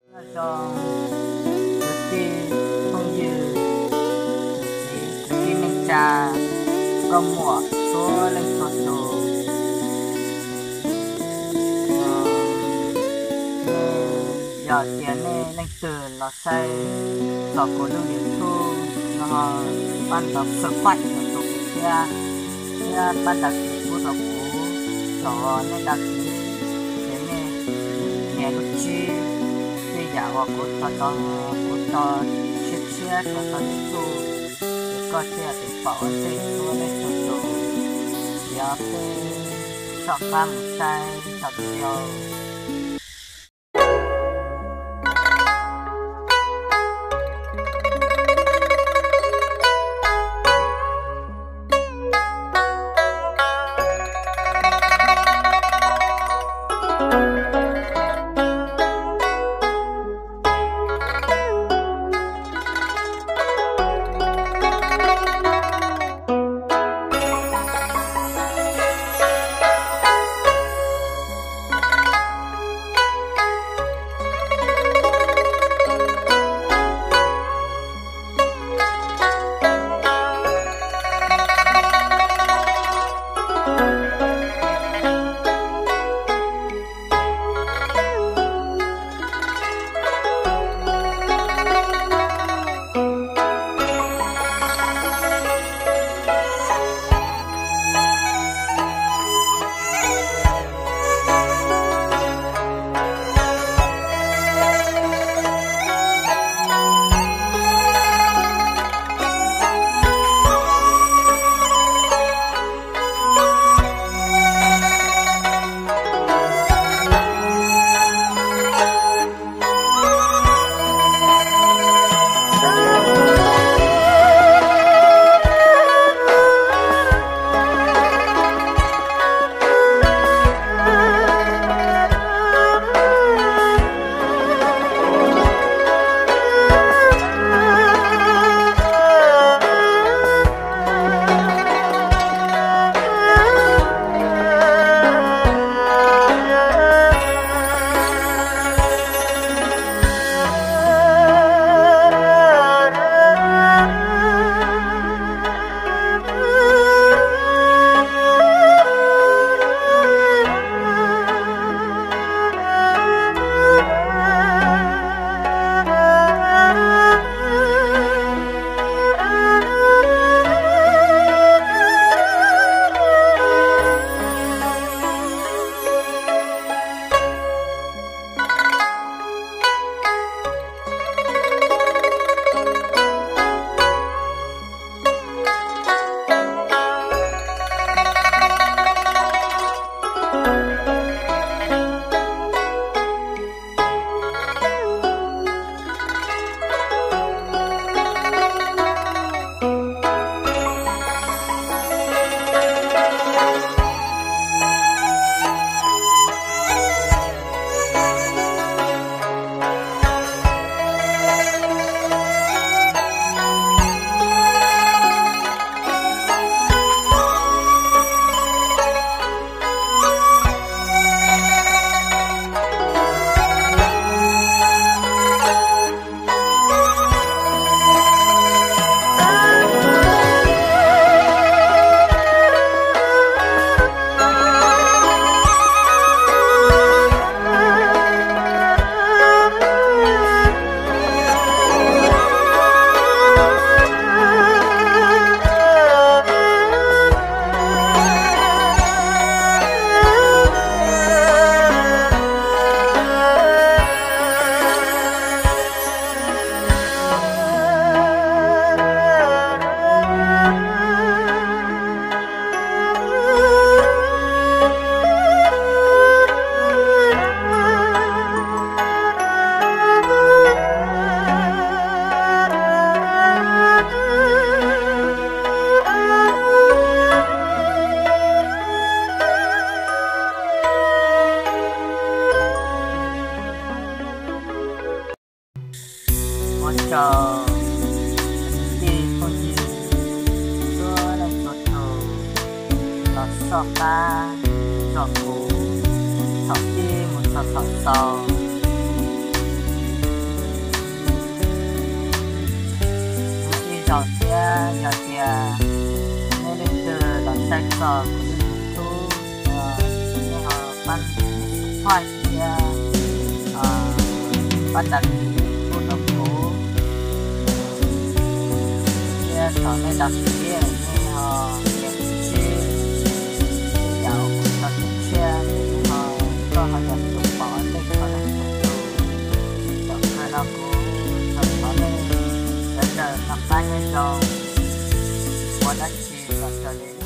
Nyob zoo kwv tij phooj ywg, niam txiv kwv tij neej tsa, nkauj muam txhua leej txhua tus. Nej yog tias nej leej twg los saib txog kuv lub YouTube no, pab ntaus subscribe rau kuv thiab, thiab pab đăng ký pub rau kuv. Thaum nej đăng ký ces nej nias lub tsib, tej yam uas kuv tso, kuv tso tshiab tshiab rau txog YouTube, ces koj thiaj yuav pom ua ntej txhua leej txhua tus. Ces peb soj qab mus saib txog video. Ua tsaug kwv tij phooj ywg txhua leej txhua tus los soj qab txog kuv thaum pib mus txog thaum xaus. txog kuv lub YouTube, nej ho pab subscribe thiab pab tas li kuj rau kuv, thiab thov nej tau siab nej ho nias tswv sib, tej yam uas kuv tso tshiab tshiab, nej ho, koj ho yog tus pom nej ho yog tus, tus tsom kawg no kuv thov nej sawv daws noj qab nyob zoo, ua dab tsi los raws li